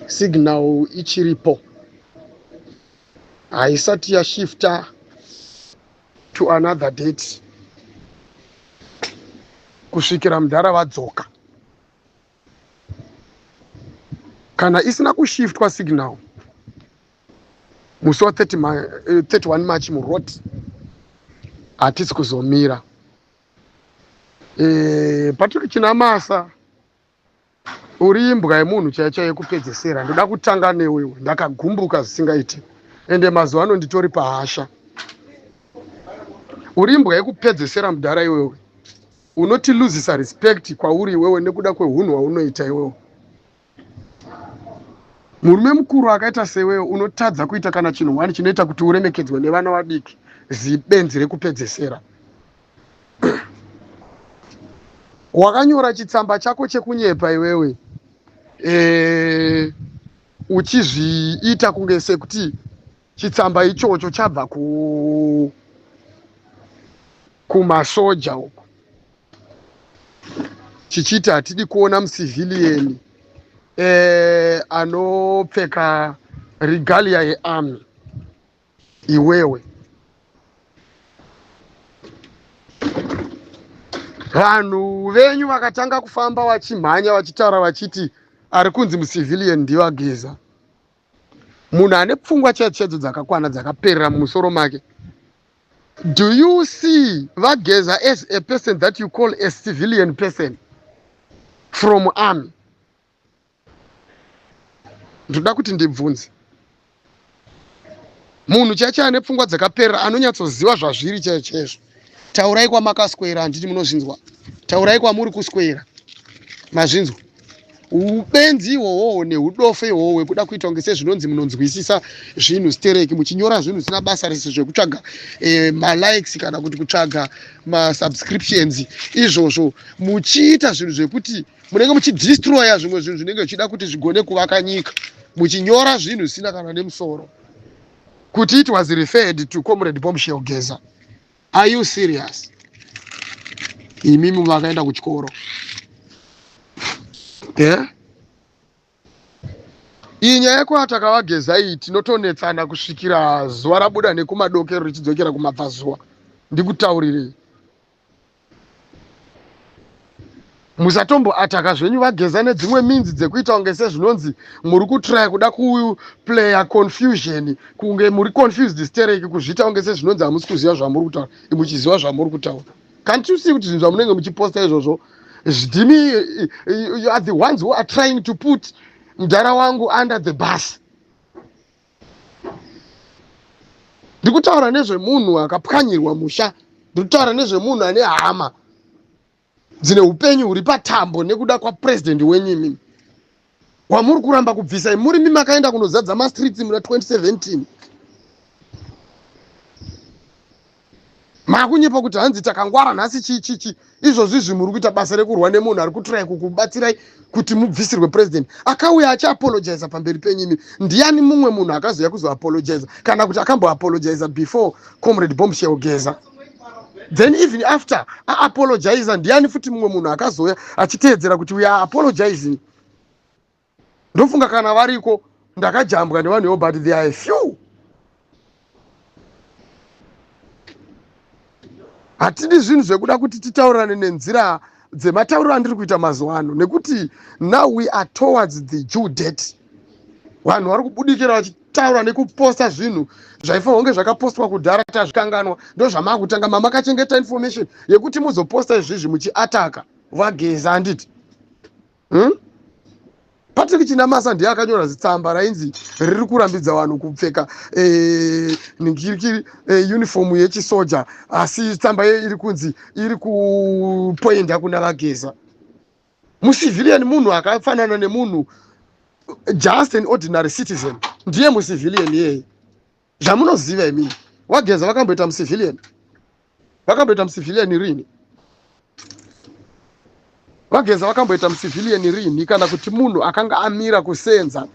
Signal ichiripo, haisati yashifta to another date kusvikira mudhara vadzoka. Kana isina kushiftwa signal musi wa 31 eh, March muroad hatisi kuzomira. E, Patrick Chinamasa uri imbwa yemunhu chaiyo chaiyo yekupedzesera. Ndoda kutanga newe iwe, ndakagumbuka zvisingaiti ende mazuva ano nditori pahasha. Uri imbwa yekupedzesera mudhara iwewe, unotiluzisa respect kwauri iwewe nekuda kwehunhu hwaunoita iwewe. Murume mukuru akaita sewewe unotadza kuita kana chinhu one chinoita kuti uremekedzwe nevana vadiki, zibenzi rekupedzesera. Wakanyora chitsamba chako chekunyepa iwewe e, uchizviita kunge sekuti chitsamba ichocho chabva ku kumasoja uko chichiti hatidi kuona mucivilian eh, anopfeka regalia yearmy. Iwewe vanhu venyu vakatanga kufamba vachimhanya vachitaura vachiti ari kunzi mucivilian ndiVaGeza. Munhu ane pfungwa chaidzo chaidzo dzakakwana dzakaperera mumusoro make. Do you see VaGeza as a person that you call a civilian person from army? Ndoda kuti ndibvunze munhu chaicho ane pfungwa dzakaperera anonyatsoziva zvazviri chaizvo chaizvo. Taurai kwamakaswera, handiti munozvinzwa? Taurai kwamuri kuswera, mazvinzwa? Ubenzi ihwohwohwo neudofo ihwohwo hwekuda kuita kunge sezvinonzi munonzwisisa zvinhu stereki, muchinyora zvinhu zvisina basa rese zvekutsvaga eh, malikes kana kuti kutsvaga masubscriptions, izvozvo muchiita zvinhu zvekuti munenge muchidestroya zvimwe zvinhu zvinenge zvichida kuti zvigone kuvaka nyika, muchinyora zvinhu zvisina kana nemusoro kuti it was referred to Comrade Bombshell Geza. Are you serious? Imimi vakaenda kuchikoro, yeah? Iyi nyaya yekuataka VaGeza iyi tinotonetsana kusvikira zuva rabuda nekumadokero richidzokera kumabvazuva. Ndikutaurirei, musatomboataka zvenyu VaGeza nedzimwe minzi dzekuita kunge sezvinonzi muri kutraya kuda kuplaya confusion, kunge muri confused stereki, kuzviita kunge sezvinonzi hamusi kuziva zvamuri kutaura, muchiziva zvamuri kutaura. Can't you see kuti zvinhu zvamunenge muchiposta izvozvo ndimi, you are the ones who are trying to put mudhara wangu under the bus? Ndikutaura nezvemunhu akapwanyirwa musha, ndikutaura nezvemunhu ane hama dzine upenyu huri patambo nekuda kwapurezidendi wenyu imimi wamuri kuramba kubvisa. Muri mi makaenda kunozadza mastreets muna 2017, makunyepa kuti hanzi takangwara nhasi chii chii chii. Izvozvi izvi muri kuita basa rekurwa nemunhu ari kutry kukubatsirai kuti mubvisirwe president akauya achiapologiza pamberi penyu imi. Ndiani mumwe munhu akazouya kuzoapologiza kana kuti akamboapologiza before Comrade Bombshell Geza? Then even after aapologiza, ndiani futi mumwe munhu akazouya achiteedzera kuti we are apologizing? Ndofunga kana variko ndakajambwa nevanhu ivo, but there are few. Hatidi zvinhu zvekuda kuti titaurirane nenzira dzematauriro andiri kuita mazuva ano, nekuti now we are towards the due date. Vanhu vari kubudikira vachitaura nekuposta zvinhu zvaifanira kunge zvakapostwa kudhara, tazvikanganwa. Ndo zvamakutanga mamakachengeta information yekuti muzoposta izvizvi muchiataka VaGeza, handiti, Patrick Chinamasa ndiye akanyora zitsamba rainzi riri kurambidza vanhu kupfeka eh, ningirikiri eh, uniform yechisoja, asi tsamba iyoyo iri kunzi iri kupoinda kuna VaGeza. Mucivilian munhu akafanana nemunhu, just an ordinary citizen, ndiye mucivilian iyeye zvamunoziva imini. VaGeza vakamboita mucivilian? Vakamboita mucivilian rini? VaGeza vakamboita mucivilian rini, kana kuti munhu akanga amira kusenza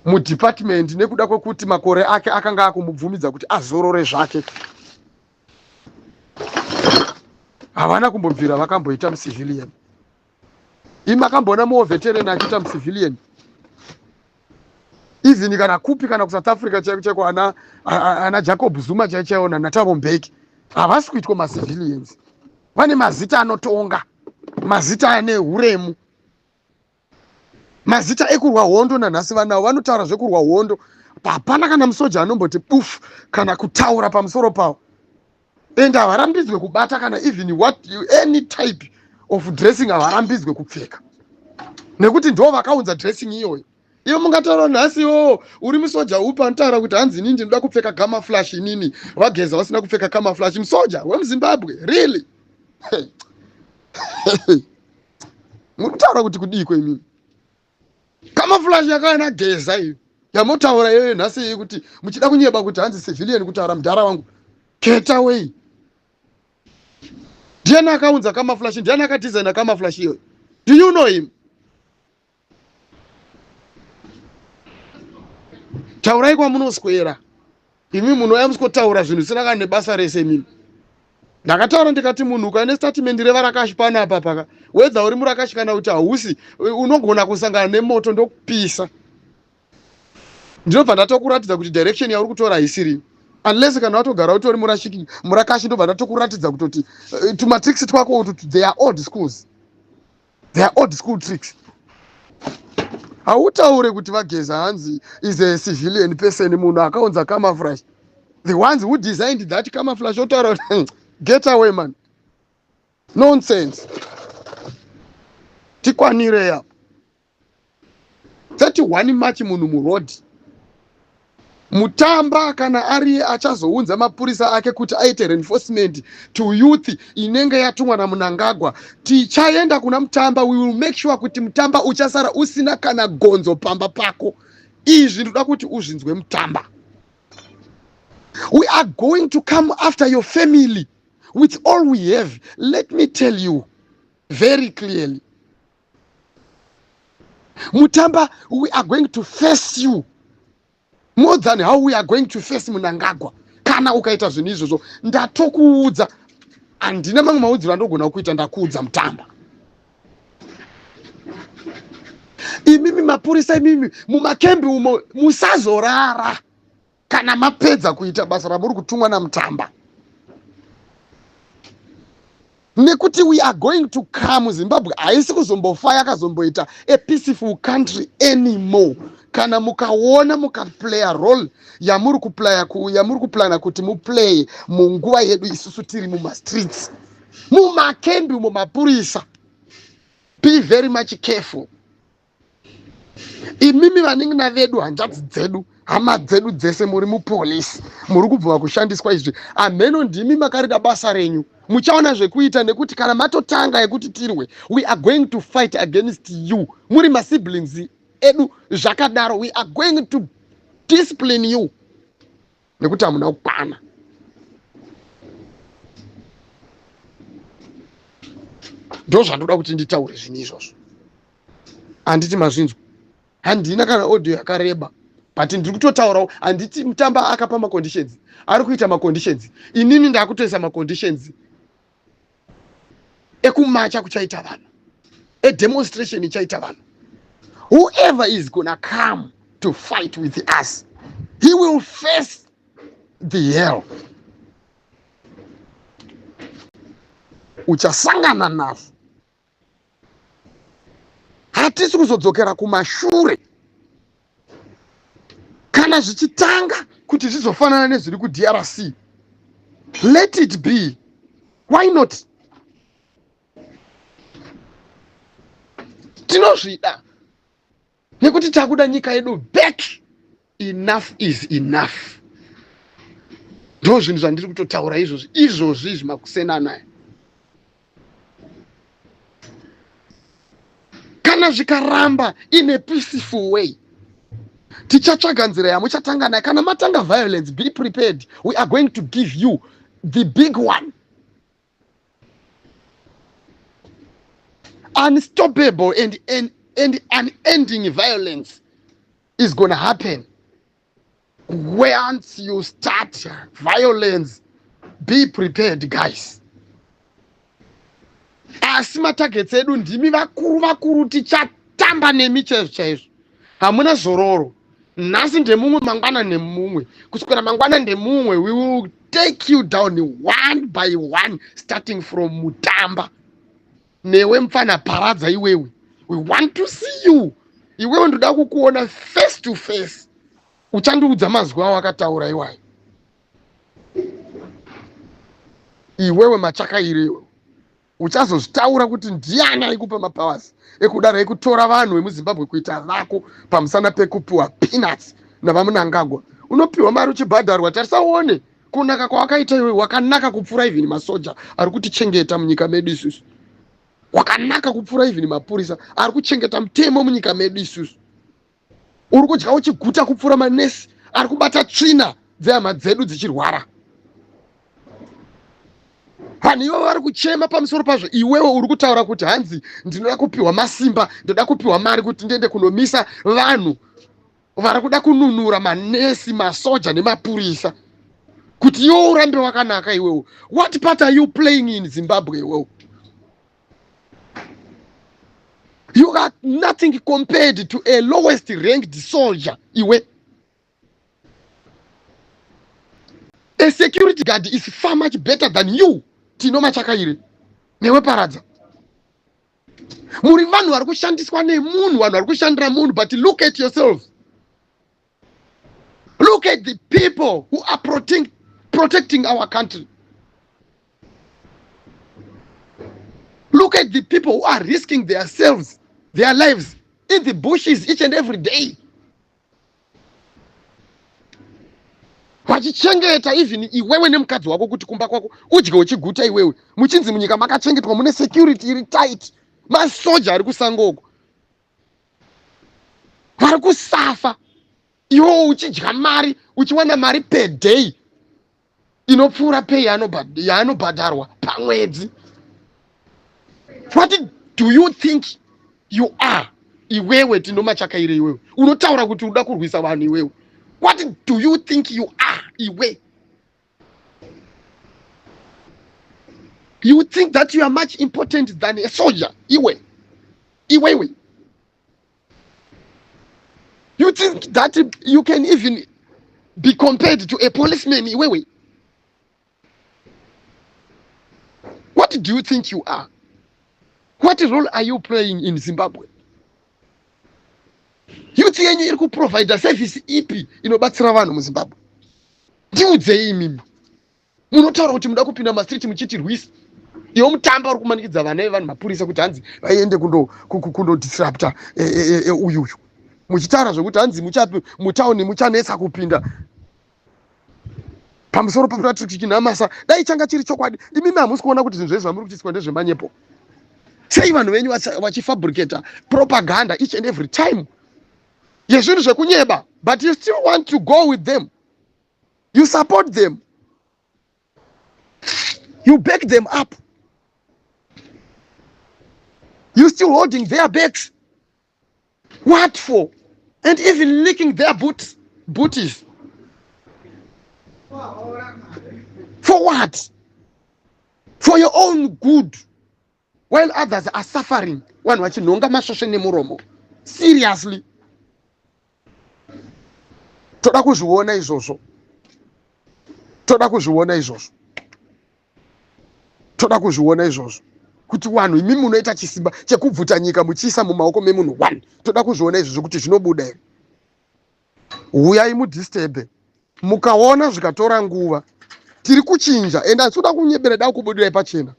mudepartment nekuda kwekuti makore ake akanga akumubvumidza kuti azorore zvake? Havana kumbobvira vakamboita mucivilian. Imi makamboona muwar veteran achiita mucivilian? Even kana kupi, kana kuSouth Africa chaiko chaiko, ana Jacob Zuma chaicho chaiwo naThabo Mbeki havasi kuitwa macivilians. Vane mazita anotonga, mazita ane uremu, mazita ekurwa hondo. Nanhasi vanavo vanotaura zvekurwa hondo, hapana kana musoja anomboti bufu kana kutaura pamusoro pavo. And havarambidzwe kubata kana even what, any type of dressing havarambidzwe kupfeka, nekuti ndo vakaunza dressing iyoyo. Ivo mungataura nhasi, iwowo uri musoja upi anotaura kuti hanzi inini ndinoda kupfeka camouflage, inini vaGeza vasina kupfeka camouflage? Musoja wemuZimbabwe, really? Muri kutaura kuti kudiko imini? Camouflage yakauya naGeza iyo yamotaura iyoyo nhasi iyi, kuti muchida kunyeba kuti hanzi civilian, kutaura mudhara wangu. Get away! Ndiani akaunza camouflage? Ndiani akadhizaina camouflage iyoyo? Do you know him? Taurai kwamunoswera imi. Munouya musikotaura zvinhu zvisina kana nebasa rese imimi. Ndakataura ndikati munhu ukaine statement revarakashi panapa paka, whether uri murakashi kana kuti hausi, unogona kusangana nemoto ndokupisa. Ndinobva ndatokuratidza kuti direction yauri kutora haisiri, unless kana watogara utori murakashi. Ndobva ndatokuratidza kutoti tumatricks twako utu, they are old schools, they are old school tricks. Hautaure kuti vaGeza hanzi is a civilian person, munhu akaunza camouflage, the ones who designed that camouflage, otaura kuti get away man, nonsense. Tikwanire yapo. 31 March, munhu murodhi. Mutamba kana ariye achazounza mapurisa ake kuti aite reinforcement to youth inenge yatumwa naMunangagwa, tichaenda kuna Mutamba. We will make sure kuti Mutamba uchasara usina kana gonzo pamba pako. Izvi ndoda kuti uzvinzwe, Mutamba. We are going to come after your family with all we have. Let me tell you very clearly, Mutamba, we are going to face you more than how we are going to face Munangagwa kana ukaita zvinhu izvozvo. Ndatokuudza, handina mamwe maudziro andogona kuita. Ndakuudza, Mutamba. Imimi mapurisa, imimi mumakembi umo, musazorara kana mapedza kuita basa ramuri kutumwa naMutamba, nekuti we are going to come. Zimbabwe haisi kuzombofa yakazomboita a peaceful country anymore kana mukaona mukaplaya role yamuri kuplaya, yamuri kuplana kuti muplaye munguva yedu isusu tiri mumastreets, mumakembi umo. Mapurisa, be very much careful. Imimi vanin'ina vedu, hanzvadzi dzedu, hama dzedu dzese muri mupolisi, muri kubvuma kushandiswa izvi. Amheno, ndimi makarida basa renyu, muchaona zvekuita, nekuti kana matotanga yekuti tirwe, we are going to fight against you. Muri masiblings edu zvakadaro, we are going to discipline you nekuti hamuna kukwana. Ndo zvandoda kuti nditaure zvinhu izvozvo. Handiti mazvinzwa? Handina kana audio yakareba, but ndiri kutotaurawo. Handiti Mutamba akapa maconditions, ari kuita maconditions. Inini ndakutoisa maconditions ekumacha kuchaita vanhu, edemonstration ichaita vanhu. Whoever is gonna come to fight with us, he will face the hell. Uchasangana nazvo. Hatisi kuzodzokera kumashure kana zvichitanga kuti zvizofanana nezviri kuDRC. Let it be, why not? Tinozvida nekuti takuda nyika yedu back. Enough is enough. Ndo zvinhu zvandiri kutotaura izvozvi izvozvi izvi makusenana. Kana zvikaramba in a peaceful way, tichatsvaga nzira yamuchatanga nayo. Kana matanga violence, be prepared, we are going to give you the big one, unstoppable and unending violence is gonna happen. Once you start violence, be prepared, guys. Asi matargets edu ndimi vakuru vakuru, tichatamba nemi chaizvo chaizvo. Hamuna zororo. Nhasi ndemumwe, mangwana nemumwe, kuswera mangwana ndemumwe. We will take you down one by one, starting from Mutamba. Newe mfana Paradza iwewe, we want to see you. Iwewe ndoda kukuona face to face. Uchandiudza mazwi awakataura iwayo. Iwewe Machakaire iwewe uchazozvitaura kuti ndiani aikupa mapowers ekudaro ekutora vanhu vemuZimbabwe kuita vako pamusana pekupiwa peanuts naVaMunangagwa. Unopiwa mari uchibhadharwa. Tarisa uone kunaka kwawakaita iwe. Wakanaka kupfuura even masoja ari kutichengeta munyika medu isusu. Wakanaka kupfuura even mapurisa ari kuchengeta mutemo munyika medu isusu. Uri kudya uchiguta kupfuura manesi ari kubata tsvina dzehama dzedu dzichirwara. Vanhu ivo vari kuchema pamusoro pazvo. Iwewe uri kutaura kuti hanzi ndinoda kupiwa masimba, ndoda kupiwa mari kuti ndiende kunomisa vanhu vari kuda kununura manesi, masoja nemapurisa, kuti iwe urambe wakanaka. Iwewo, what part are you playing in Zimbabwe? Iwewo, you are nothing compared to a lowest ranked soldier. Iwe, a security guard is far much better than you. Tino Machakaire newe Paradza muri vanhu vari kushandiswa nemunhu, vanhu vari kushandira munhu. But look at yourselves. Look at the people who are protecting our country. Look at the people who are risking themselves, their lives in the bushes each and every day, vachichengeta even iwewe nemukadzi wako kuti kumba kwako udye uchiguta. Iwewe muchinzi munyika makachengetwa, mune security iri tight, masoja ari kusango uko vari kusafa, iwewe uchidya mari, uchiwana mari per day inopfuura pay yaanobhadharwa pamwedzi. What do you think you are, iwewe Tino Machakaire? Iwewe unotaura kuti uda kurwisa vanhu. Iwewe, what do you think you are? Iwe, you think that you are much important than a soldier? Iwe, iwewe, you think that you can even be compared to a policeman? Iwewe, what do you think you are? What role are you playing in Zimbabwe? Youth yenyu iri kuprovida service ipi inobatsira vanhu muZimbabwe? Ndiudzei imimi munotaura kuti muda kupinda mastreet muchitirwisa. Iwe Mutamba uri kumanikidza vana vevanhu, mapurisa, kuti hanzi vaende kundodisrupta uyuyu, muchitaura zvekuti hanzi mutauni muchanetsa kupinda pamusoro paPatrick Chinamasa. Dai changa chiri chokwadi, imimi hamusi kuona kuti zvinhu zvese zvamuri kuchiiswa ndezvemanyepo? Sei vanhu venyu vachifabricata propaganda each and every time yezvinhu zvekunyeba, but you still want to go with them? You support them, you back them up, you still holding their backs. What for? And even licking their boots, booties, for what? For your own good, while others are suffering, vanhu vachinhonga masvosve nemuromo. Seriously, toda kuzviona izvozvo, toda kuzviona izvozvo, toda kuzviona izvozvo, kuti vanhu imi munoita chisimba chekubvuta nyika muchiisa mumaoko memunhu one. Toda kuzviona izvozvo kuti zvinobuda here. Huyai mudisturbe. Mukaona zvikatora nguva, tiri kuchinja. And handisi kuda kunyebera, da kubudirai pachena.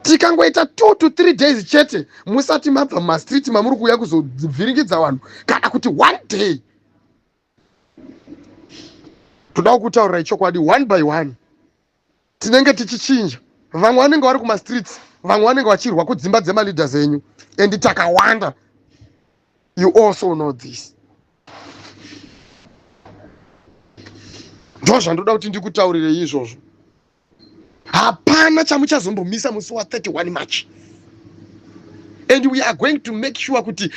Tikangoita 2 to 3 days chete musati mabva mumastreet mamuri kuuya kuzovhiringidza vanhu, kana kuti one day, toda kukutaurirai chokwadi. One by one tinenge tichichinja. Vamwe vanenge vari kumastreets, vamwe vanenge vachirwa kudzimba dzemaleaders enyu, and takawanda. You also know this. Ndo zvandoda kuti ndikutaurirei izvozvo. Hapana chamuchazombomisa musi wa31 March, and we are going to make sure kuti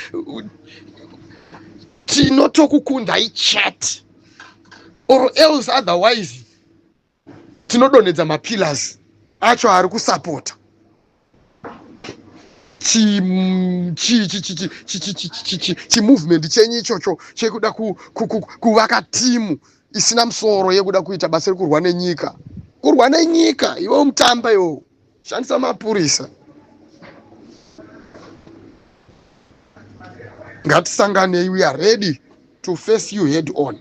tinotokukundai chete, or else otherwise tinodonhedza mapillars acho ari kusapota. Chimovement chenyu ichocho chekuda kuvaka timu isina musoro yekuda kuita basa rekurwa nenyika, kurwa nenyika. Iwe mutamba, iwowo shandisa mapurisa. Ngatisanganei, we are ready to face you head on.